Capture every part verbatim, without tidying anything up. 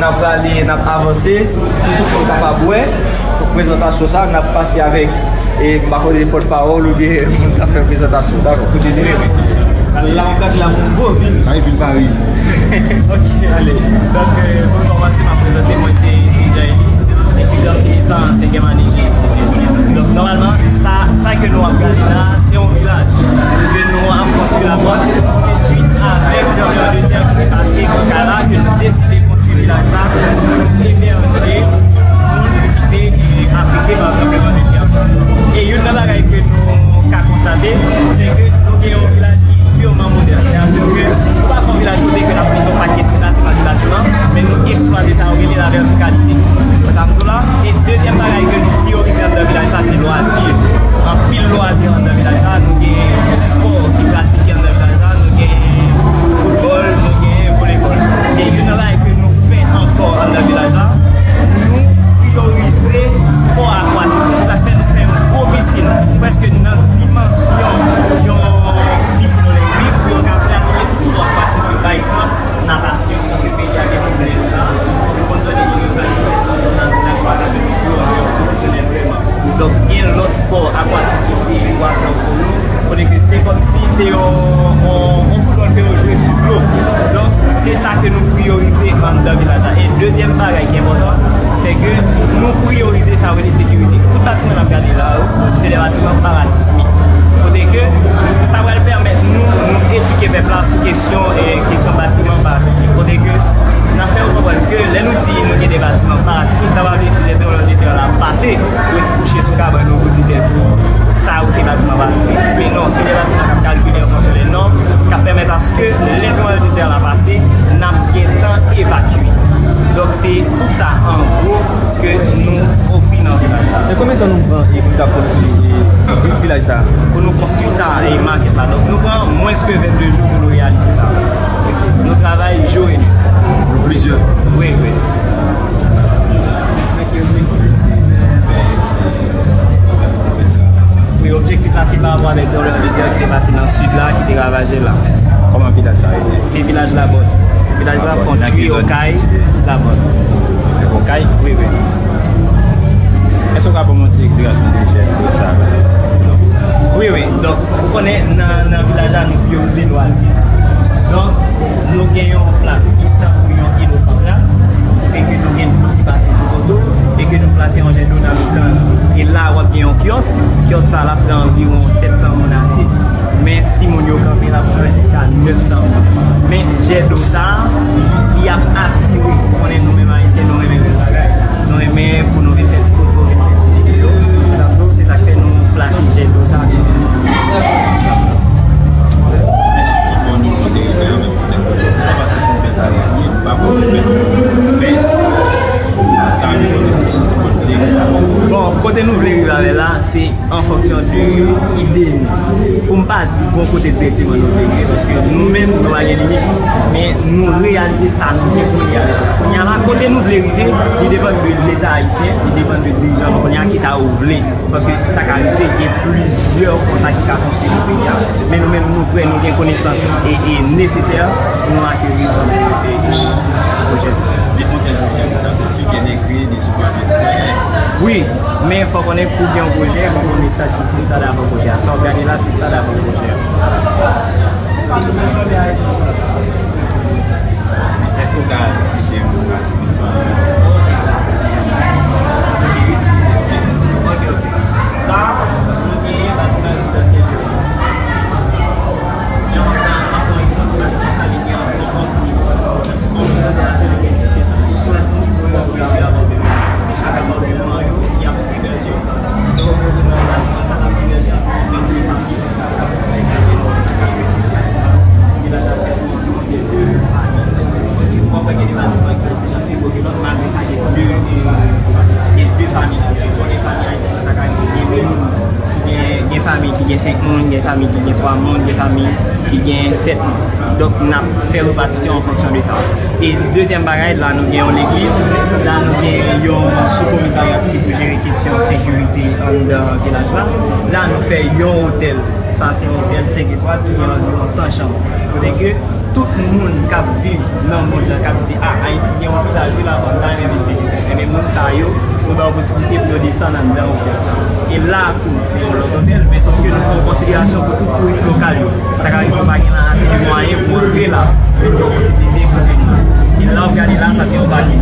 N ap prale, n ap avanse, pou tout moun kapab wè prezantasyon sa, n ap pase avèk, e, m pa konnen, pòtpawòl oubyen moun k ap fè prezantasyon. Dakò, koute li. La, m ap gade la, moun gwo vin. Sa e vin Pari. Ok, ale. Donk, e, pou n kòmanse, m ap prezante, mwen se Smith Jaeli, etidyan finisan an senkyèm ane jeni sivil. Donk, nòmalman, sa, sa ke nou ap gade la, se yon vilaj ke nou ap konstwi la. Se swit avèk tranblemanntè ki te pase Okala ke nou deside konstwi vilaj sa pou ebèje moun ki te afekte pa tranblemanntè sa. E youn nan bagay ke nou ka konstate, se ke nou gen yon vilaj ki pirman modèn. Sètadi ke nou pa fè yon vilaj kote ke n ap mete yon pakèt ti batiman, ti batiman, men nou eksplwate sa yo rele la vètikalite. Sa m di w la. E dezyèm bagay ke nou priyorize anndan vilaj sa, se lwazi. Anpil lwazi anndan vilaj sa. Nou gen spò ki pratike anndan vilaj la. Nou gen foutbòl, nou gen volebòl. E youn nan bagay ke nou fè ankò anndan vilaj la, nou priyorize spò akwatik. Se sa k fè nou fè yon gwo pisin, prèske nan dimansyon yon pisin olenpik, pou yo ka pratike tout spò akwatik yo. Pa egzanp, natasyon, paske peyi a gen pwoblèm sa. Nou konn tande gen yon natasyon nasyonal, men nou pa ka fè yon pwofesyonèl vrèman. Donk, gen lòt spò akwatik ki se ekwasyonfo nou, kote ke se kòmsi se yon, yon, yon foutbòl ke yo jwe sou dlo. Donk, se sa ke nou priyorize anndan vilaj la. E dezyèm bagay ki enpòtan, se ke nou priyorize sa yo rele sekirite. Tout batiman n ap gade la yo, se de batiman parasismik. Kote ke sa pral pèmèt nou, nou edike pèp la sou kesyon, e, kesyon batiman parasismik. Kote ke n ap fè yo konprann ke lè nou di nou gen de batiman parasismik, sa pa vle di lè tranblemanntè la pase, ou ret kouche sou kabann ou pou di tèt ou, sa yo se batiman parasismik. Men non, se de batiman k ap kalkile an fonksyon de nòm, k ap pèmèt aske lè tranblemanntè la pase, n ap gentan evakye. Donk, se tout sa, an gwo, ke nou ofri nan vilaj la. E konbyen tan nou pran e pou n ta konstwi e vil-, vilaj sa a? Pou nou konstwi sa e makèt la, donk, nou pran mwens ke vennde jou pou nou reyalize sa. Nou travay jou e nwit. Nou plizyè. Wi, wi. Wi, objektif la, se pa rapò avèk tranblemanntè ki te pase nan sid la, ki te ravaje la. Kòman vilaj sa rele? Se vilaj Labòt. Vilaj sa konstwi okay Labòt. Okay? Wi, wi. Èske w ka ban m yon ti eksplikasyon de jèt dlo sa? Wi, wi. Donk, ou konnen nan, nan vilaj la, nou priyorize lwazi. Donk, nou gen yon plas ki tankou yon ilo santral, kote ke nou gen dlo ki pase toutotou, e ke nou plase yon jèt dlo nan mitan l. E la, w ap gen yon kyòs. Kyòs sa, l ap pran anviwon sèt san moun asiz. Men si moun yo kanpe, l ap pran jiska nèf san moun. Men jèt dlo sa a, li ap atire, ou konnen nou menm Ayisyen, nou renmen bèl bagay. Nou renmen pou nou vin fè ti foto, vin fè ti videyo. Sa tou, se sa k fè nou plase jèt dlo sa a. Bon, kote nou vle rive avè l la, se an fonksyon de ide nou. Pou m pa di gon kote dirèkteman nou vle rive, paske nou menm, nou pa gen limit, men nou reyalize sa nou gen pou reyalize. Kounye a la, kote nou vle rive, li depann de Leta ayisyen, li depann de dirijan nou kounye a, kisa yo vle. Paske sa ka rive, gen plizyè konsa ki ka konstwi nan peyi a. Men nou menm, nou prè, nou gen konesans e, e nesesè pou nou akeri, e, pwojè sa. Wi, men fò konnen pou gen yon pwojè, fò konnen stad ki se stad avan pwojè a. Sa w ap gade la, se stad avan pwojè a. Èske w ka eksplike m batiman sa? Ok. Ok, itilite. Ok, ok. La, nou genyen batiman rezidansyèl yo. Jan m ap, m ap pran egzanp, batiman sa, li gen anviwon onz nivo. Onz nivo, sètadi li gen disèt nivo, yo, yo, yo, apatman. E chak apatman yo, y ap ebèje yon fanmi. Donk, batiman sa, l ap ebèje anviwon vennde fanmi. Sa k ap fè ke gen yon batiman, vilaj la fèt pou yon nesesite fanmi. Ou konprann gen de batiman ki kontinjan pi gwo ke lòt, malgre sa, gen de, gen de fanmi ladan. Konnen fanmi ayisyen nan sa ka gen moun, gen, gen fanmi ki gen senk moun, gen fanmi ki gen twa moun, gen fanmi ki gen sèt moun. Donk, n ap fè repatisyon an fonksyon de sa. E dezyèm bagay, la nou gen yon legliz, la nou gen yon soukomisarya ki pou jere kesyon sekirite anndan vilaj la. La nou fè yon otèl. Sa se yon otèl senk etwal ki gen anviwon san chanm. Kote ke Tout moun k ap viv nan mond lan, k ap di, "A, Ayiti gen yon vilaj wi, la, m ta renmen vin vizite." Ebyen, moun sa yo, nou ba yo posiblite pou yo desann anndan otèl sa. E la tou, se yon lòt otèl, men sòf ke nou fè yon konsiderasyon pou tout touris lokal yo. Sa ka rive w pa gen la ase de mwayen pou w antre la, men nou ba w posiblite pou w vin la. E la w ap gade la, sa se yon paki.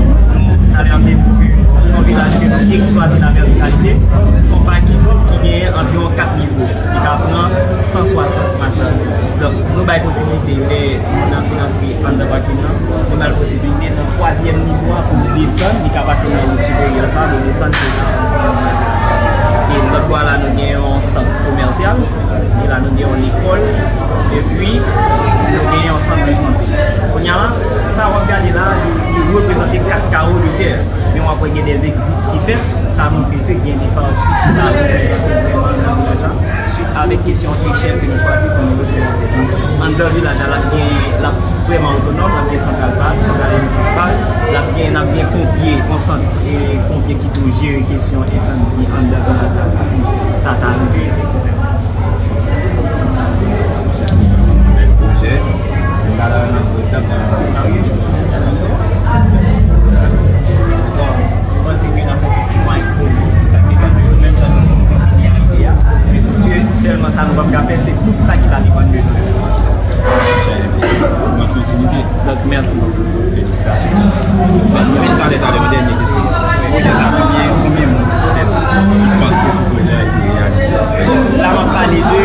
Talè a m te di w ke se yon vilaj ke nou eksplwate nan vètikalite. Se yon paki ki genyen anviwon kat nivo. Li ka pran san swasant machann. Donk, nou bay posiblite lè moun nan fin antre anndan pakin nan, nou ba l posiblite nan twazyèm nivo a pou l desann, li ka pase nan wout siperyè sa, pou l desann se la. E lòt bò a la, nou gen yon sant komèsyal, e la nou gen yon lekòl, epi nou gen yon sant de sante. Kounye a la, sa w ap gade la, li, li reprezante kat kawo de tè. Men w ap wè gen de egzit ki fèt, sa montre ke gen de pati ki pa reprezante vrèman nan vilaj la. Swit avèk kesyon echèl ke nou chwazi pou nou reprezante. Anndan vilaj la, l ap gen, l ap vrèman otonòm, l ap gen santral pa l, santral elektrik pa l, l ap gen, n ap gen ponpye, yon sant, e, ponpye ki pou jere kesyon ensandi anndan vilaj la si sa ta rive. Bèl pwojè. Nou pa la nan gwo etap nan sa ki sou sou. Bon, nou panse ke n ap fè tout mwayen posib pou sa depann de nou, menm jan nou konn kontinye a ide a. Men sèlman sa nou p ap ka fè, se tout sa ki pa depann de nou. Bòn kontinite. Donk, mèsi bokou. Felisitasyon. Mèsi. Men talè, talè, yon dènye kesyon. Pwojè sa, konbyen, konbyen moun petèt ki panse sou pwojè a ki reyalize? La, m ap pale de,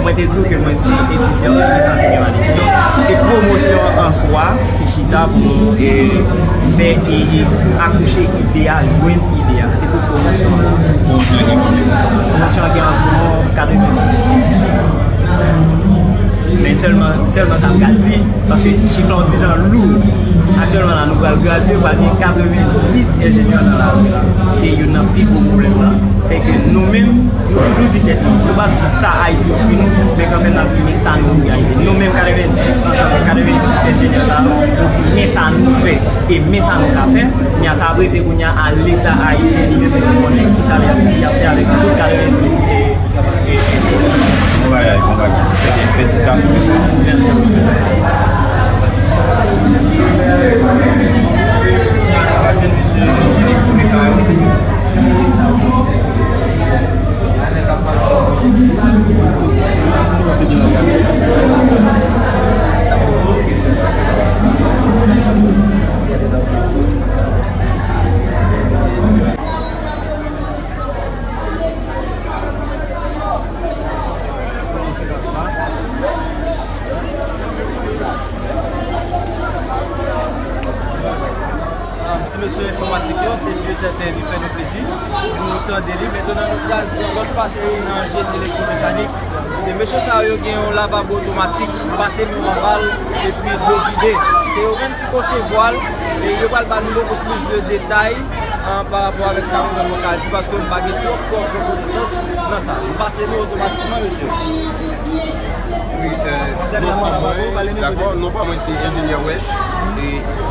mwen te di w ke mwen se etidyan nan Lis Ansenyman Maliti. Donk, se pwomosyon an swa ki chita pou nou, e, fè, e, e, akouche ide a, jwenn ide a. Se tout pwomosyon an. Pwomosyon an gen anviwon katrevendis. Men sèlman, sèlman sa m ka di, paske chif la yon ti jan lou. Aktyèlman la, nou pral gradye, pral gen katrevendis enjenyè nan lari la. Se youn nan pi gwo pwoblèm lan, se ke nou menm, nou toujou di tèt nou, nou p ap di sa Ayiti ofri nou, men kanmenm n ap di men sa nou ofri Ayiti. Nou menm katrevendis ansanm, katrevendis enjenyè sa yo, nou di men sa nou fè, e men sa nou ka fè. Kounye a sa ap rete kounye a a Leta ayisyen li menm pou l konnen kisa l ap fè avèk tout katrevendis e Bon bagay, bon bagay. Trè byen, felisitasyon, mesye. Mèsi. Ti mesye enfòmatik yo, se si e sèten li fè nou plezi pou nou tande li. Mentnan, nou pral pran lòt pati nan jeni elektwomekanik. E mesye sa yo gen yon lavabo otomatik, pase nou anba l, epi dlo vide. Se yo menm ki konsevwa l, e yo pral ba nou bokou plis de detay, an, pa rapò avèk sa mwen menm mwen ka di, paske m pa gen twòp, twòp, twòp konesans nan sa. M pase nou otomatikman, mesye. Wi, euh, non pa mwen, dakò, non pa mwen se enjenyè Wesh, e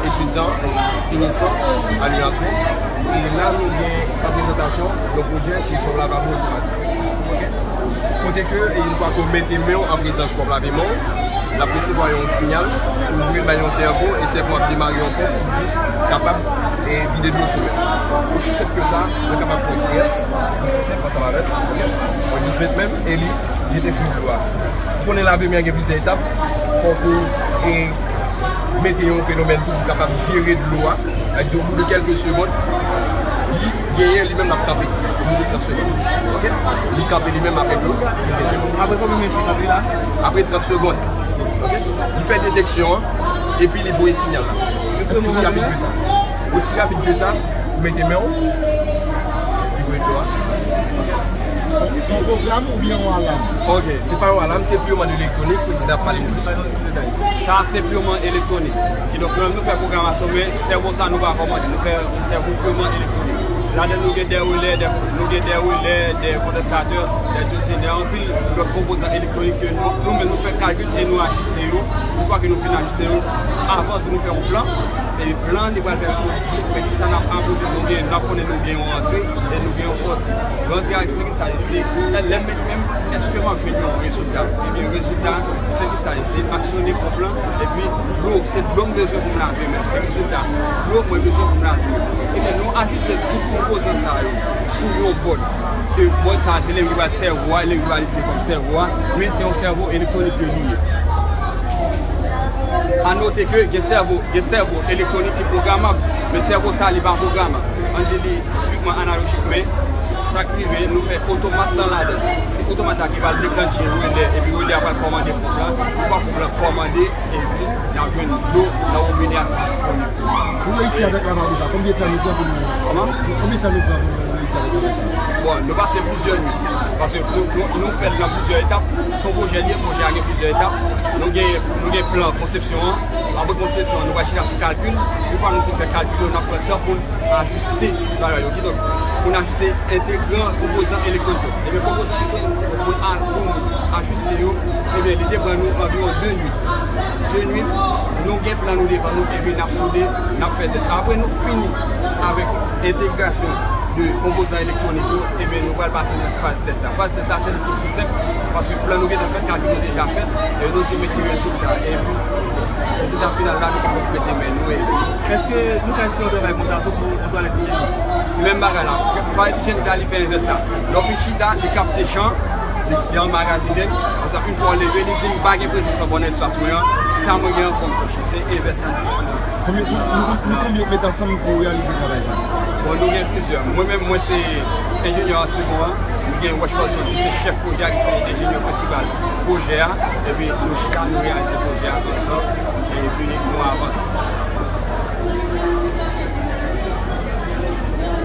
etidyan, e finisan, a l'IASMO. E la nou gen an prezantasyon yon pwojè ki se yon lavabo otomatik. Ok? Kote ke, e yon fwa ke w mete men w an prezans pwòp lave men w, l ap resevwa yon siyal, ou ouvri l bay yon sèvo, e sèvo ap demare yon ponp pou jis kapab, e, vide dlo sou men w. Osi senp ke sa, mwen kapab fè yon ti rès, osi senp ansanm avè l, ok? Mwen jis met men m, e li jete fluid dlo a. Konnen lave men an gen plizyè etap, fòk ou, e, mete yon fenomèn tou pou kapab jere dlo a. Sa vle di, o bou de kèlke segond, li genyen li menm l ap kanpe. O bou de trant segond. Ok? Li kanpe li menm avèk dlo, li genyen. Apre konbyen minit li kanpe la? Apre trant segond. Ok? Li fè deteksyon an, epi li voye siyal la. Osi rapid ke sa. Osi rapid ke sa, ou mete men w, li voye dlo a. Se yon pwogram oubyen yon alam? Ok, se pa yon alam, se piman de elektwonik, prezidan ap pale nou plis. Sa se piman elektwonik. Kidonk, nou menm nou fè pwogramasyon, men sèvo sa nou pa kòmande, nou fè sèvo piman elektwonik. Ladan nou gen de relè, de, nou gen de relè, de kondansatè, de dioxyèn, de anpil lòt konpozan elektwonik ke nou, nou menm nou fè kalkil e nou ajiste yo. Yon fwa ke nou fin ajiste yo, avan tou nou fè yon plan. E plan li pral pèmèt nou di, men kisa n ap abouti, nou gen, n ap konnen nou gen yon rantre e nou gen yon sòti. Rantre a se ki sa ye, se lè m met men m, èske m ap jwenn yon rezilta? Ebyen, rezilta, se ki sa ye, se aksyone ponp lan, epi dlo, se dlo m bezwen pou m lave men m, se rezilta dlo mwen bezwen pou m lave men m. Ebyen, nou ajiste tout konpozan sa yo sou yon bòd, ke bòd sa se li menm ki pral sèvo a, li menm ki pral itilize kòm sèvo a, men se yon sèvo elektwonik ke li ye. A note ke gen sèvo, gen sèvo elektwonik ki pwogramab, men sèvo sa li pa pwogramab. Ann di li tipikman analojik, men sa k rive, nou fè otomat lan ladan. Se otomat la ki pral deklannche relè, epi relè a pral kòmande ponp lan. Yon fwa ponp lan kòmande, epi n ap jwenn dlo nan wobinè a ki disponib. Pou reyisi avèk lavabo sa, konbyen tan nou pran pou nou... Kòman? Konbyen tan nou pran pou nou reyisi avèk lavabo sa? Bon, nou pase plizyè nwit. Paske nou, nou, nou fè l nan plizyè etap. Se yon pwojè li ye, pwojè a gen plizyè etap. Nou gen, nou gen plan konsepsyon an. Apre konsepsyon an, nou pral chita sou kalkil. Yon fwa nou fin fè kalkil yo, n ap pran tan pou n ajiste bagay yo. Kidonk, pou n ajiste entegran konpozan elektwonik yo. Ebyen, konpozan elektwonik yo, pou n a, pou n ajiste yo, ebyen, li te pran nou anviwon de nwit. De nwit, nou gen plan nou devan nou, epi n ap soude, n ap fè tès la. Apre nou fini avèk entegrasyon de konpozan elektwonik yo, ebyen, nou pral pase nan faz tès la. Faz tès la, se li ki pi senp, paske plan nou gentan fèt, kalkil yo deja fèt, e nou di men ki rezilta. Epi, rezilta final la, nou ka mete men nou, epi... Èske nou ka espere yon travay konsa tou pou yon twalèt ijyenik? Menm bagay la, twalèt ijyenik la, li fè envès la. Lè w fin chita, li kapte chan, li, li anmagazinen, konsa, yon fwa w leve, li di m pa gen prezans ankò nan espas mwen an, sa mwen gen ankò m touche, se envès sa nou fè. Konbyen, nou, nou, nou konbyen w met ansanm pou reyalize travay sa? Bon, nou gen plizyè. Mwen menm, mwen se enjenyè an segon an. Nou gen Rochefort Jean, ki se chèf pwojè a, ki se enjenyè prensipal pwojè a. Epi nou chita, nou reyalize pwojè a ansanm. Epi nou avanse.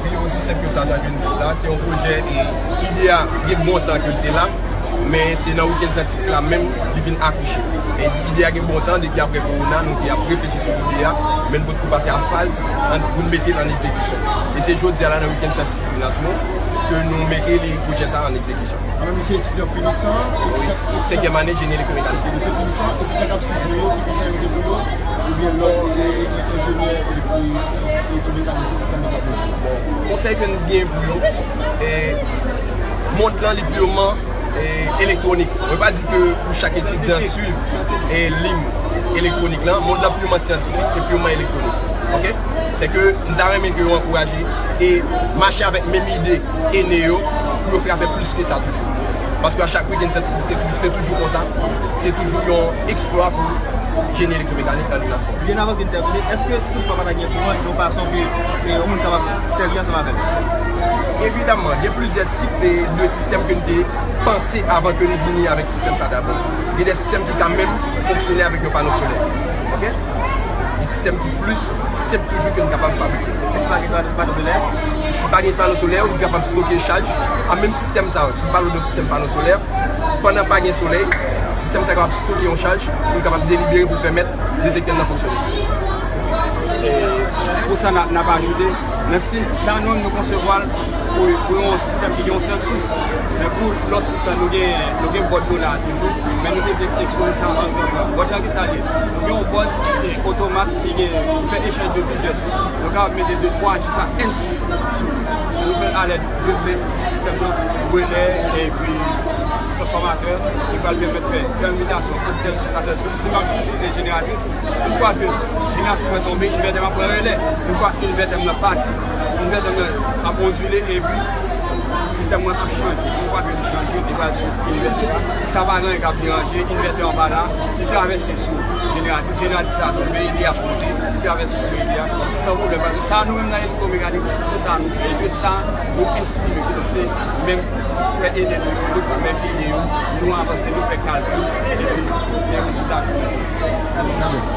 Li osi senp ke sa, jan ke n di l la. Se yon pwojè, e ide a gen bon tan ke l te la. Men se nan wikenn syantifik la menm li vin akouche. E di ide a gen bon tan, depi apre kowona, nou te ap reflechi sou ide a, men n potko pase a faz an, pou n mete l an egzekisyon. E se jodi a la, nan wikenn syantifik Linasmo, ke nou mete li, pwojè sa a an egzekisyon. Alò, nou se etidyan finisan, wi, etidyan senkyèm ane jeni elektwomekanik. Etidyan finisan, etidyan k ap swiv nou yo, ki konsèy ou gen pou yo, oubyen lòt, e, e, enjenyè, e, e, elektwomekanik, sa n kapab di? Bon, konsèy ke n gen pou yo, e, mond lan, li pirman e, elektwonik. Mwen pa di ke pou chak etidyan swiv, e, liy elektwonik lan, mond lan pirman syantifik e pirman elektwonik. Oke? Se ke m ta renmen ke yo ankouraje e mache avèk menm ide ene yo pou yo fè afè plis ke sa toujou. Paske a chak wikenn syantifik, se toujou, se toujou konsa. Se toujou yon eksplwa pou jeni elektwomekanik nan Linasmo. Byen avan ke n tèmine, èske si toutfwa pa ta gen kouran, gen yon fason ke, e, yon moun kapab sèvi ansanm avè l? Evidaman, gen plizyè tip, e, de sistèm ke n te panse avan ke n vini avèk sistèm sa dabò. Gen de sistèm ki ka menm fonksyone avèk yon pano solè. Oke? Yon sistèm ki plis senp toujou ke n kapab fabrike. E si pa gen pano, pano solè? Si pa gen pano solè, ou kapab stoke chaj. A menm sistèm sa, si m pale w de sistèm pano solè, pandan pa gen solèy, sistèm sa kapab stoke yon chaj pou l kapab delibere pou l pèmèt detektè n nan fonksyone. E pou sa, n a, n ap ajoute, nan si, sa nou, nou konsevwa l pou, pou yon sistèm ki gen yon sèl sous. Men pou lòt sous la, nou gen, nou gen bòd nou la toujou, men nou te vle ekspoze sa an gran plan. Bòd la, ki sa l ye? Nou gen yon bòd, e, otomat ki gen, ki fè echanj de plizyè sous. Nou kapab mete de twa jiska en sous sou li. Nou fè l alèd de men, sistèm nan, relè, epi transfòmatè, ki pral pèmèt fè pèmitasyon ant tèl sous a tèl sous. Si m ap itilize jeneratris, yon fwa ke jeneratris mwen tonbe, envètè m ap pran relè. Yon fwa envètè m nan pati, envètè m nan ap ondile, epi sistèm mwen ap chanje. Yon fwa ke li chanje, li pral sou envètè a. Sa pa gen anyen k ap deranje, envètè anba la, li travèse sou jeneratris, jeneratris la tonbe, li ap monte, li travèse sou envètè a, san pwoblèm. Paske sa nou menm nan elektwomekanik, se sa nou fè. Epi sa nou enspire, kidonk se menm frè ene nou yo, nou pran menm ide yo, nou avanse, nou fè kalkil, epi gen rezilta nou menm.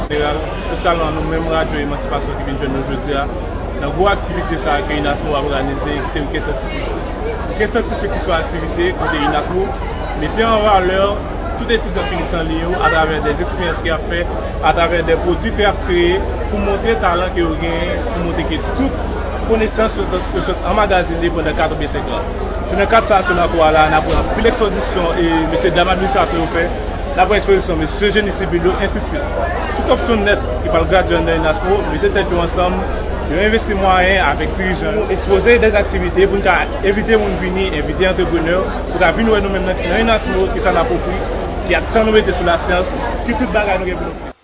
Jeneral, espesyalman nou menm Radyo Emansipasyon ki vin jwenn nou jodi a, Nan gwo aktivite sa a ke UNASMO ap òganize, ki se wikèn syantifik. Wikèn syantifik ki se yon aktivite kote UNASMO mete an valè tout etidyan finisan li yo atravè de eksperyans ke y ap fè, atravè de pwodui ke y ap kreye pou montre talan ke yo genyen, pou montre ke tout konesans yo sot anmagazine pandan kat oubyen senk an. Se nan kad sa a, se nan kou a la, n ap wè anpil ekspozisyon e mesye dam administrasyon yo fè. N ap wè ekspozisyon mesye jeni sivil yo, ensidswit. Tout opsyon nèt ki pral gradye anndan UNASMO mete tèt yo ansanm, yo envesti mwayen avèk dirijan yo, ekspoze de aktivite pou n ka envite moun vini, envite antreprenè, pou ka vin wè nou menm nan, nan UNASMO, ki sa n ap ofri, ki aksan nou mete sou lasyans, ki tout bagay nou gen pou nou fè.